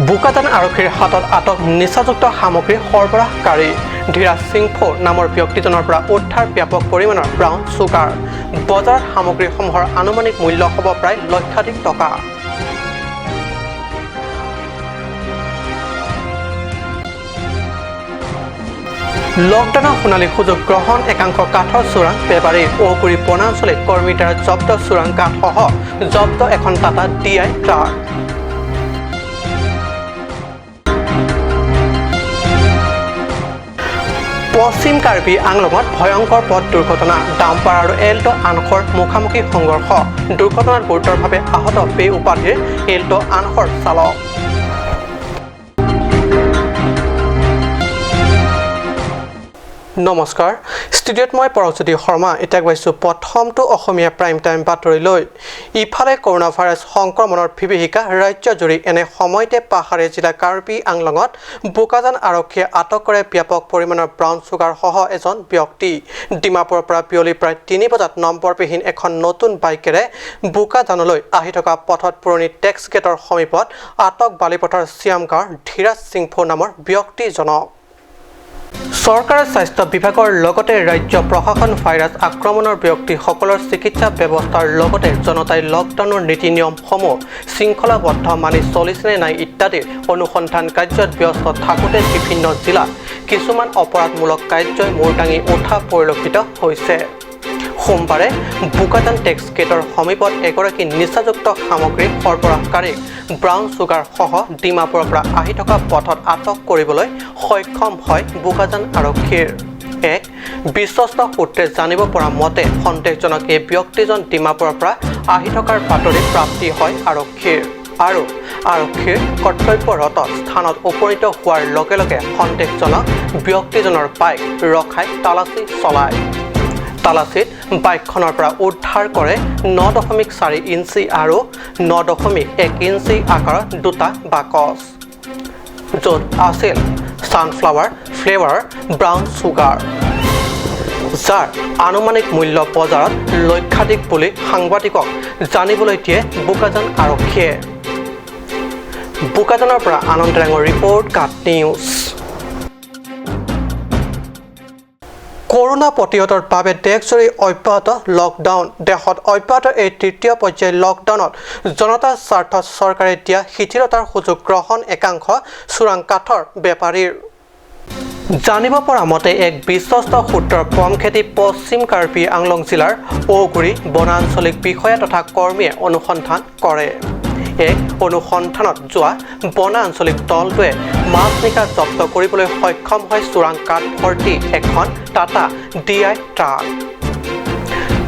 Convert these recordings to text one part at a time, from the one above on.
বোকাজান আৰক্ষীৰ হাতত আটক নিচাযুক্ত সামগ্ৰী সৰবৰাহকাৰী ধীৰাজ সিংফো নামৰ ব্যক্তিজনৰ পৰা উদ্ধাৰ ব্যাপক পৰিমাণৰ ব্ৰাউন চুগাৰ। বজাৰত সামগ্ৰীসমূহৰ আনুমানিক মূল্য হ'ব প্ৰায় লক্ষাধিক টকা। লকডাউনৰ সোণালী সুযোগ গ্ৰহণ একাংশ কাঠৰ চোৰাং বেপাৰী। ঔগুৰি বনাঞ্চলিক কৰ্মীৰ দ্বাৰা জব্দ চোৰাং কাঠসহ জব্দ এখন টাটা ডি আই ট্ৰাক। পশ্চিম কাৰ্বি আংলঙত ভয়ংকৰ পথ দুৰ্ঘটনা। ডাম্পাৰ আৰু এল্ট' আনখৰ মুখামুখি সংঘৰ্ষ। দুৰ্ঘটনাত গুৰুতৰভাৱে আহত বে উপাধিৰ এল্ট' আনখৰ চালক। নমস্কাৰ, ষ্টুডিঅ'ত মই পৰশজ্যোতি শৰ্মা। এতিয়া গৈছোঁ প্ৰথমটো অসমীয়া প্ৰাইম টাইম বাতৰিলৈ। ইফালে কৰোণা ভাইৰাছ সংক্ৰমণৰ বিভীষিকা ৰাজ্যজুৰি। এনে সময়তে পাহাৰীয়া জিলা কাৰ্বি আংলঙত বোকাজান আৰক্ষীয়ে আটক কৰে ব্যাপক পৰিমাণৰ ব্ৰাউন চুগাৰসহ এজন ব্যক্তি। ডিমাপুৰৰ পৰা বিয়লি প্ৰায় 3 বজাত নম্বৰবিহীন এখন নতুন বাইকেৰে বোকাজানলৈ আহি থকা পথত পুৰণি টেক্স গেটৰ সমীপত আটক বালিপথাৰ শ্যামগাঁৱৰ ধীৰাজ সিংফো নামৰ ব্যক্তিজনক। চৰকাৰে স্বাস্থ্য বিভাগৰ লগতে ৰাজ্য প্ৰশাসন ভাইৰাছ আক্ৰমণৰ ব্যক্তিসকলৰ চিকিৎসা ব্যৱস্থাৰ লগতে জনতাই লকডাউনৰ নীতি নিয়মসমূহ শৃংখলাবদ্ধ মানি চলিছেনে নাই ইত্যাদিৰ অনুসন্ধান কাৰ্যত ব্যস্ত থাকোঁতে বিভিন্ন জিলাত কিছুমান অপৰাধমূলক কাৰ্যই মূৰ দাঙি উঠা পৰিলক্ষিত হৈছে। সোমবাৰে বোকাজান টেক্স গেটৰ সমীপত এগৰাকী নিচাযুক্ত সামগ্ৰী সৰবৰাহকাৰীক ব্ৰাউন চুগাৰসহ ডিমাপুৰৰ পৰা আহি থকা পথত আটক কৰিবলৈ সক্ষম হয় বোকাজান আৰক্ষীৰ। এক বিশ্বস্ত সূত্ৰে জানিব পৰা মতে, সন্দেহজনক এই ব্যক্তিজন ডিমাপুৰৰ পৰা আহি থকাৰ বাতৰি প্ৰাপ্তি হয় আৰক্ষীৰ আৰু আৰক্ষীৰ কৰ্তব্যৰত স্থানত উপনীত হোৱাৰ লগে লগে সন্দেহজনক ব্যক্তিজনৰ বাইক ৰখাই তালাচী চলায়। তালাচীত বাইকখনৰ পৰা উদ্ধাৰ কৰে 9.4 ইঞ্চি আৰু 9.1 ইঞ্চি আকাৰৰ দুটা বাকচ, য'ত আছিল ছানফ্লাৱাৰ ফ্লেভাৰৰ ব্ৰাউন চুগাৰ, যাৰ আনুমানিক মূল্য বজাৰত লক্ষাধিক বুলি সাংবাদিকক জানিবলৈ দিয়ে বোকাজান আৰক্ষীয়ে। বোকাজানৰ পৰা আনন্দ ৰেঙৰ ৰিপৰ্ট, কাট নিউজ। কৰোণা প্ৰতিৰোধৰ বাবে দেশজুৰি অব্যাহত লকডাউন। দেশত অব্যাহত এই তৃতীয় পৰ্যায়ৰ লকডাউনত জনতাৰ স্বাৰ্থত চৰকাৰে দিয়া শিথিলতাৰ সুযোগ গ্ৰহণ একাংশ চোৰাং কাঠৰ বেপাৰীৰ। জানিব পৰা মতে, এক বিশ্বস্ত সূত্ৰৰ পম খেদি পশ্চিম কাৰ্বি আংলং জিলাৰ ঔগুৰি বনাঞ্চলিক বিষয়া তথা কৰ্মীয়ে অনুসন্ধান কৰে। এক অনুসন্ধানত যোৱা বনাঞ্চলিক দলটোৱে মাজনিশা জব্দ কৰিবলৈ সক্ষম হয় চোৰাং কাঠ ভৰ্তি এখন টাটা ডি আই ট্ৰাক।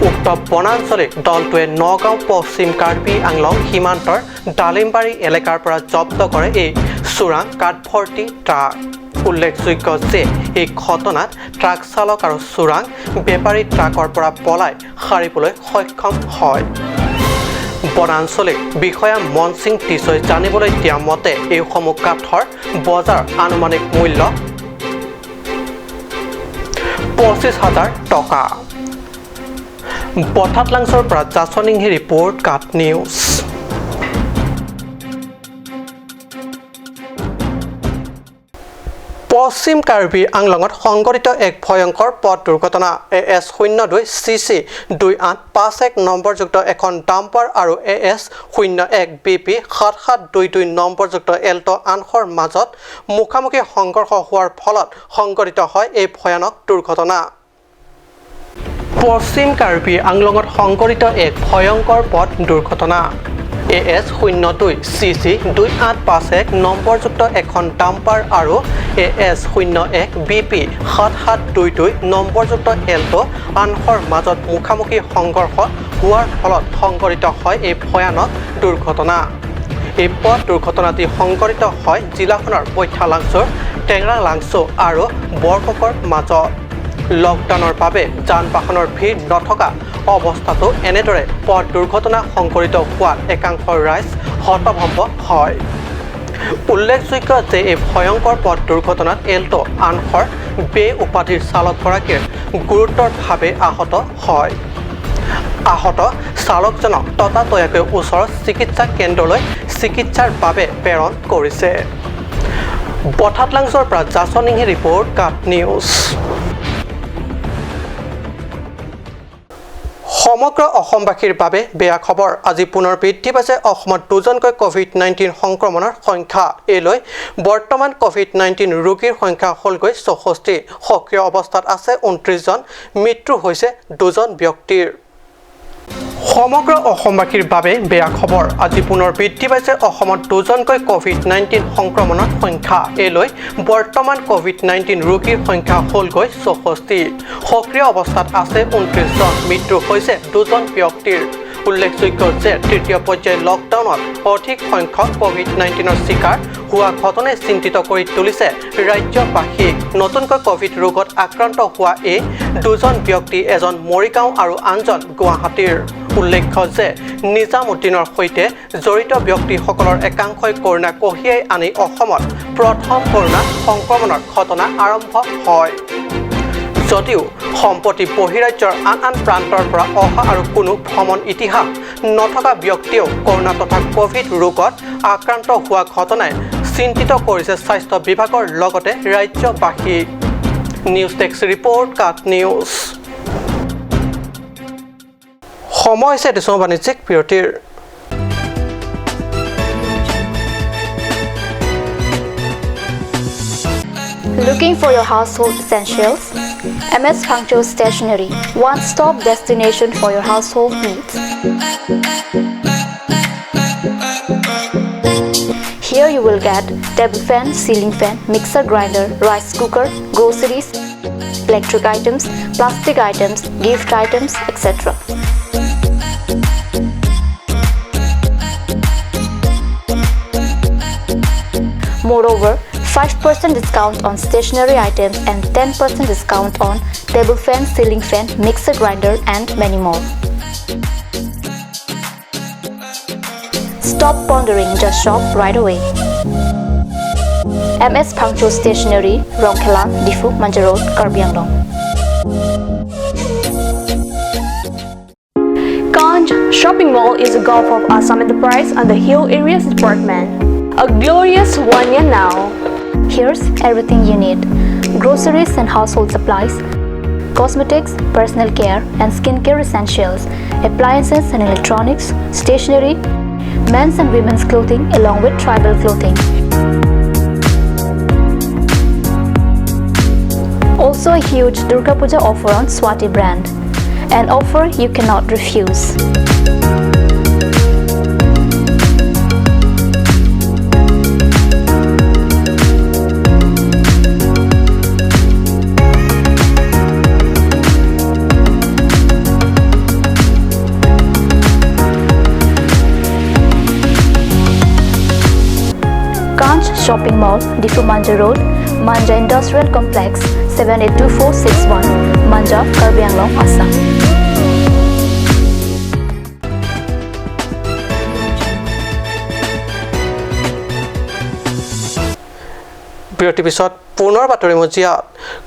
উক্ত বনাঞ্চলিক দলটোৱে নগাঁও পশ্চিম কাৰ্বি আংলং সীমান্তৰ ডালিমবাৰী এলেকাৰ পৰা জব্দ কৰে এই চোৰাং কাঠভৰ্তি ট্ৰাক। উল্লেখযোগ্য যে এই ঘটনাত ট্ৰাক চালক আৰু চোৰাং বেপাৰী ট্ৰাকৰ পৰা পলাই সাৰিবলৈ সক্ষম হয়। বনাঞ্চলিক বিষয়া মনসিং টিছই জানিবলৈ দিয়া মতে, এইসমূহ কাঠৰ বজাৰৰ আনুমানিক মূল্য 25,000 টকা। বঠাতলাংছৰ পৰা জাছনিংহি ৰিপৰ্ট, কাট নিউজ। পশ্চিম কাৰ্বি আংলঙত সংঘটিত এক ভয়ংকৰ পথ দুৰ্ঘটনা। এ এছ 02 চি চি 2851 নম্বৰযুক্ত এখন ডাম্পাৰ আৰু এ এছ 01 বি পি 7722 নম্বৰযুক্ত এল্ট' আনখৰ মাজত মুখামুখি সংঘৰ্ষ হোৱাৰ ফলত সংঘটিত হয় এই ভয়ানক দুৰ্ঘটনা। পশ্চিম কাৰ্বি আংলঙত সংঘটিত এক ভয়ংকৰ পথ দুৰ্ঘটনা। এ এছ 02 চি চি 2851 নম্বৰযুক্ত এখন ডাম্পাৰ আৰু এ এছ 01 বি পি 7722 নম্বৰযুক্ত এল্ট' আনখৰ মাজত মুখামুখি সংঘৰ্ষ হোৱাৰ ফলত সংঘটিত হয় এই ভয়ানক দুৰ্ঘটনা। এই পথ দুৰ্ঘটনাটি সংঘটিত হয় জিলাখনৰ বৈঠালাংছুৰ টেংৰালাংছু আৰু বৰককৰ মাজত। লকডাউনৰ বাবে যান বাহনৰ ভিৰ নথকা অৱস্থাতো এনেদৰে পথ দুৰ্ঘটনা সংঘটিত হোৱাত একাংশ ৰাইজ হতভম্ব হয়। উল্লেখযোগ্য যে এই ভয়ংকৰ পথ দুৰ্ঘটনাত এল্ট' আনখৰ বে উপাধিৰ চালকগৰাকীৰ গুৰুতৰভাৱে আহত হয়। আহত চালকজনক ততাতৈয়াকৈ ওচৰৰ চিকিৎসা কেন্দ্ৰলৈ চিকিৎসাৰ বাবে প্ৰেৰণ কৰিছে। বঠাতলাংছৰ পৰা জাছনিংহে ৰিপৰ্ট, কাট নিউজ। সমগ্ৰ অসমবাসীৰ বাবে বেয়া খবৰ। আজি পুনৰ বৃদ্ধি পাইছে অসমত দুজনকৈ ক'ভিড-19 সংক্ৰমণৰ সংখ্যা। এই লৈ বৰ্তমান ক'ভিড-19 ৰোগীৰ সংখ্যা হ'লগৈ 64। সক্ৰিয় অৱস্থাত আছে 29 জন, মৃত্যু হৈছে দুজন ব্যক্তিৰ। সমগ্ৰ অসমবাসীৰ বাবে বেয়া খবৰ। আজি পুনৰ বৃদ্ধি পাইছে অসমত দুজনকৈ ক'ভিড-19 সংক্ৰমণৰ সংখ্যা। এই লৈ বৰ্তমান ক'ভিড-19 ৰোগীৰ সংখ্যা হ'লগৈ 64। সক্ৰিয় অৱস্থাত আছে 29 জন, মৃত্যু হৈছে দুজন ব্যক্তিৰ। উল্লেখযোগ্য যে তৃতীয় পৰ্যায়ৰ লকডাউনত অধিক সংখ্যক ক'ভিড-19ৰ চিকাৰ হোৱা ঘটনাই চিন্তিত কৰি তুলিছে ৰাজ্যবাসীক। নতুনকৈ ক'ভিড ৰোগত আক্ৰান্ত হোৱা এই দুজন ব্যক্তি এজন মৰিগাঁও আৰু আনজন গুৱাহাটীৰ। উল্লেখ্য যে নিজামুদ্দিনৰ সৈতে জড়িত ব্যক্তিসকলৰ একাংশই কৰোণা কঢ়িয়াই আনি অসমত প্ৰথম কৰোণা সংক্ৰমণৰ ঘটনা আৰম্ভ হয় যদিও সম্প্ৰতি বহিৰাজ্যৰ আন আন প্ৰান্তৰ পৰা অহা আৰু কোনো ভ্ৰমণ ইতিহাস নথকা ব্যক্তিয়েও কৰোণা তথা ক'ভিড ৰোগত আক্ৰান্ত হোৱা ঘটনাই চিন্তিত কৰিছে স্বাস্থ্য বিভাগৰ লগতে ৰাজ্যবাসীক। নিউজ ডেস্ক ৰিপৰ্ট, কাট নিউজ। সময় হৈছে দিছোঁ বাণিজ্যিক বিৰতিৰ। Looking for your household essentials? MS Phangcho Stationery, one-stop destination for your household needs. Here you will get table fan, ceiling fan, mixer grinder, rice cooker, groceries, electric items, plastic items, gift items, etc. Moreover, 5% discount on stationery items and 10% discount on table fan, ceiling fan, mixer grinder and many more. Stop pondering, just shop right away. MS Phangcho Stationery, Rongkhelan, Diphu, Manja Road, Karbi Anglong. Kanj Shopping Mall is a Gulf of Assam Enterprise and the Hill Areas Department. A glorious 1 year now. Here's everything you need: groceries and household supplies, cosmetics, personal care and skincare essentials, appliances and electronics, stationery, men's and women's clothing along with tribal clothing. Also a huge Durga Puja offer on Swati brand, an offer you cannot refuse. Kanch Shopping Mall, Diphu Manja Road, Manja Industrial Complex, 782461, Manja, Karbi Anglong, Assam. বিৰতিৰ পিছত পুনৰ বাতৰি মজিয়াত।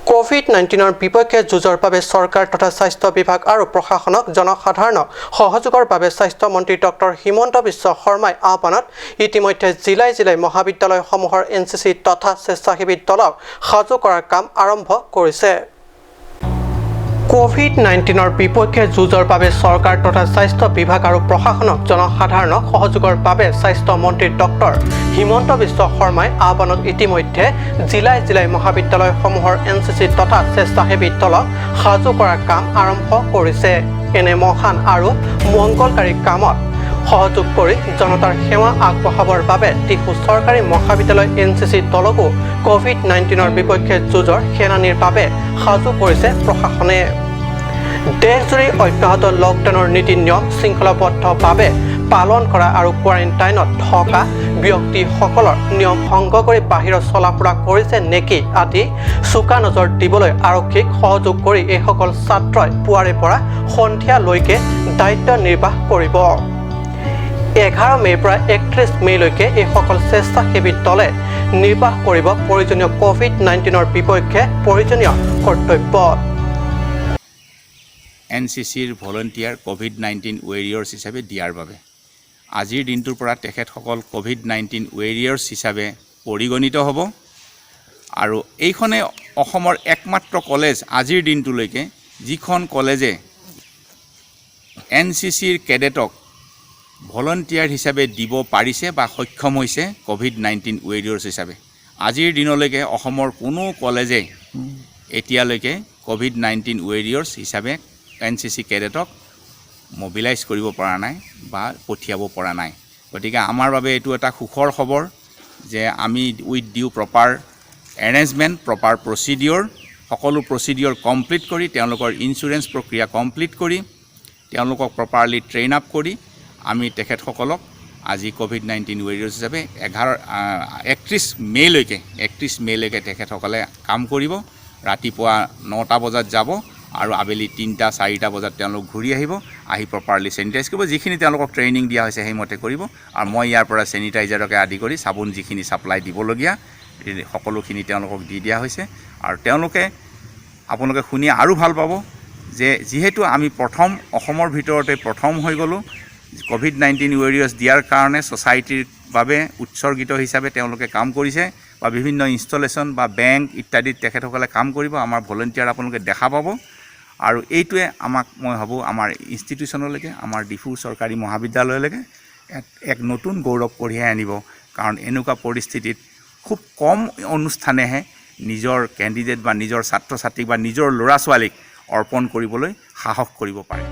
ক'ভিড-19ৰ বিপক্ষে যুঁজৰ বাবে চৰকাৰ তথা স্বাস্থ্য বিভাগ আৰু প্ৰশাসনক জনসাধাৰণক সহযোগৰ বাবে স্বাস্থ্যমন্ত্ৰী ডক্টৰ হিমন্ত বিশ্ব শৰ্মাই আহ্বানত ইতিমধ্যে জিলাই জিলাই মহাবিদ্যালয়সমূহৰ এন চি চি তথা স্বেচ্ছাসেৱী দলক সাজু কৰাৰ কাম আৰম্ভ কৰিছে। ক'ভিড-19ৰ বিপক্ষে যুঁজৰ বাবে চৰকাৰ তথা স্বাস্থ্য বিভাগ আৰু প্ৰশাসনক জনসাধাৰণক সহযোগৰ বাবে স্বাস্থ্যমন্ত্ৰী ডক্টৰ হিমন্ত বিশ্ব শৰ্মাই আহ্বানত ইতিমধ্যে জিলাই জিলাই মহাবিদ্যালয়সমূহৰ এন চি চি তথা স্বেচ্ছাসেৱী দলক সাজু কৰাৰ কাম আৰম্ভ কৰিছে। এনে মহান আৰু মংগলকাৰী কামত সহযোগ কৰি জনতাৰ সেৱা আগবঢ়াবৰ বাবে ডিফু চৰকাৰী মহাবিদ্যালয় এন চি চি দলকো ক'ভিড-19ৰ বিপক্ষে যুঁজৰ সেনানীৰ বাবে সাজু কৰিছে প্ৰশাসনে। দেশজুৰি অব্যাহত লকডাউনৰ নীতি নিয়ম শৃংখলাবদ্ধভাৱে পালন কৰা আৰু কোৱাৰেণ্টাইনত থকা ব্যক্তিসকলৰ নিয়ম ভংগ কৰি বাহিৰত চলাফুৰা কৰিছে নেকি আদি চোকা নজৰ দিবলৈ আৰক্ষীক সহযোগ কৰি এইসকল ছাত্ৰই পুৱাৰে পৰা সন্ধিয়ালৈকে দায়িত্ব নিৰ্বাহ কৰিব। 11 মে'ৰ পৰা 31 মে'লৈকে এইসকল স্বেচ্ছাসেৱী দলে নিৰ্বাহ কৰিব প্ৰয়োজনীয় ক'ভিড-19ৰ বিপক্ষে প্ৰয়োজনীয় কৰ্তব্য। এনচিচিৰ ভলণ্টিয়াৰ ক'ভিড-19 ৱেৰিয়ৰ্ছ হিচাপে দিয়াৰ বাবে। আজিৰ দিনটোৰ পৰা তেখেতসকল ক'ভিড-19 ৱেৰিয়ৰ্ছ হিচাপে পৰিগণিত হ'ব। আৰু এইখনে অসমৰ একমাত্ৰ কলেজ আজিৰ দিনটোলৈকে, যিখন কলেজে এনচিচিৰ কেডেটক ভলণ্টিয়াৰ হিচাপে দিব পাৰিছে বা সক্ষম হৈছে ক'ভিড-19 ৱেৰিয়ৰ্ছ হিচাপে। আজিৰ দিনলৈকে অসমৰ কোনো কলেজে এতিয়ালৈকে ক'ভিড-19 ৱেৰিয়ৰ্ছ হিচাপে এনচিচি কেডেটক মবিলাইজ কৰিব পৰা নাই বা পঠিয়াব পৰা নাই। গতিকে আমাৰ বাবে এইটো এটা সুখৰ খবৰ যে আমি with due proper arrangement, proper procedure, সকলো প্ৰচিডিঅ'ৰ কমপ্লিট কৰি, তেওঁলোকৰ ইঞ্চুৰেঞ্চ প্ৰক্ৰিয়া কমপ্লিট কৰি, তেওঁলোকক প্ৰপাৰলি ট্ৰেইন আপ কৰি আমি তেখেতসকলক আজি ক'ভিড-19 ৱেৰিয়ৰ্ছ হিচাপে 31 মে'লৈকে তেখেতসকলে কাম কৰিব। ৰাতিপুৱা 9টা বজাত যাব আৰু আবেলি 3টা 4টা বজাত তেওঁলোক ঘূৰি আহিব। আহি প্ৰপাৰলি চেনিটাইজ কৰিব, যিখিনি তেওঁলোকক ট্ৰেইনিং দিয়া হৈছে সেইমতে কৰিব। আৰু মই ইয়াৰ পৰা চেনিটাইজাৰকে আদি কৰি চাবোন যিখিনি ছাপ্লাই দিবলগীয়া, এই সকলোখিনি তেওঁলোকক দি দিয়া হৈছে। আৰু তেওঁলোকে, আপোনালোকে শুনি আৰু ভাল পাব যে যিহেতু আমি প্ৰথম, অসমৰ ভিতৰতে প্ৰথম হৈ গ'লোঁ ক'ভিড-19 ৱেৰিয়ৰ্ছ দিয়াৰ কাৰণে, ছ'চাইটিৰ বাবে উৎসৰ্গিত হিচাপে তেওঁলোকে কাম কৰিছে বা বিভিন্ন ইনষ্টলেশ্যন বা বেংক ইত্যাদিত তেখেতসকলে কাম কৰিব। আমাৰ ভলেণ্টিয়াৰ আপোনালোকে দেখা পাব। আৰু এইটোৱে আমাক, মই ভাবোঁ, আমাৰ ইনষ্টিটিউশ্যনলৈকে, আমাৰ ডিফু চৰকাৰী মহাবিদ্যালয়লৈকে এক নতুন গৌৰৱ কঢ়িয়াই আনিব। কাৰণ এনেকুৱা পৰিস্থিতিত খুব কম অনুষ্ঠানেহে নিজৰ কেণ্ডিডেট বা নিজৰ ছাত্ৰ ছাত্ৰীক বা নিজৰ ল'ৰা ছোৱালীক অৰ্পণ কৰিবলৈ সাহস কৰিব পাৰে।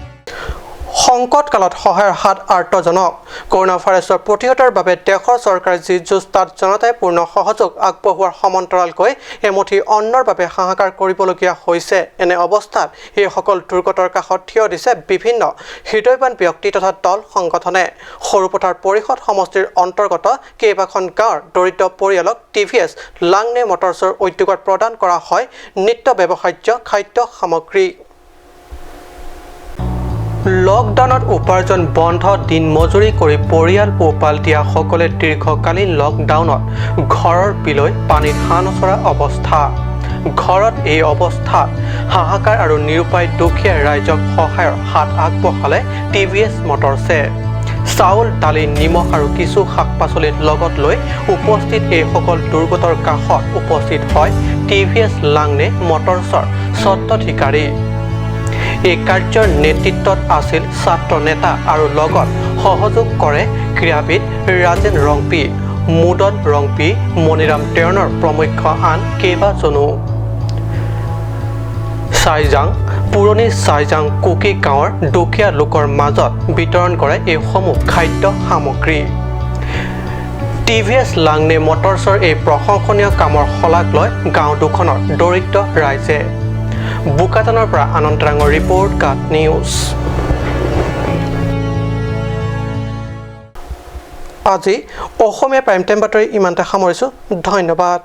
সংকটকালত সহায়ৰ হাত আৰ্তজনক। কৰোণা ভাইৰাছৰ প্ৰতিৰোধৰ বাবে দেশৰ চৰকাৰে যি যুঁজ, তাত জনতাই পূৰ্ণ সহযোগ আগবঢ়োৱাৰ সমান্তৰালকৈ এমুঠি অন্নৰ বাবে হাহাকাৰ কৰিবলগীয়া হৈছে। এনে অৱস্থাত এইসকল দুৰ্গতৰ কাষত থিয় দিছে বিভিন্ন হৃদয়বান ব্যক্তি তথা দল সংগঠনে। সৰুপথাৰ পৰিষদ সমষ্টিৰ অন্তৰ্গত কেইবাখন গাঁৱৰ দৰিদ্ৰ পৰিয়ালক টিভিএছ লাংনে মটৰ্ছৰ উদ্যোগত প্ৰদান কৰা হয় নিত্য ব্যৱহাৰ্য খাদ্য সামগ্ৰী। লকডাউনত উপাৰ্জন বন্ধ, দিন মজুৰি কৰি পৰিয়াল পোহপাল দিয়াসকলে দীৰ্ঘকালীন লকডাউনত ঘৰৰ বিলৈ পানীত হাঁহ নচৰা অৱস্থা। ঘৰত এই অৱস্থাত হাহাকাৰ আৰু নিৰুপায় দুখীয়া ৰাইজক সহায়ৰ হাত আগবঢ়ালে টিভিএছ মটৰ্ছে। চাউল, দালি, নিমখ আৰু কিছু শাক পাচলি লগত লৈ উপস্থিত এইসকল দুৰ্গতৰ কাষত উপস্থিত হয় টিভিএছ লাংনে মটৰ্ছৰ স্বত্বাধিকাৰী। এই কাৰ্যৰ নেতৃত্বত আছিল ছাত্ৰ নেতা আৰু লগত সহযোগ কৰে ক্ৰীড়াবিদ ৰাজেন ৰংপি, মুদন ৰংপি, মণিৰাম টেৰণৰ প্ৰমুখ্য আন কেইবাজনো। চাইজাং, পুৰণি চাইজাং কুকি গাঁৱৰ দুখীয়া লোকৰ মাজত বিতৰণ কৰে এইসমূহ খাদ্য সামগ্ৰী। টিভিএছ লাংনে মটৰ্ছৰ এই প্ৰশংসনীয় কামৰ শলাগ লয় গাঁও দুখনৰ দৰিদ্ৰ ৰাইজে। বোকাজানৰ পৰা আনন্দৰাঙৰ ৰিপৰ্ট, গাট নিউজ। আজি অসমীয়া প্ৰাইম টাইম বাতৰি ইমানতে সামৰিছোঁ। ধন্যবাদ।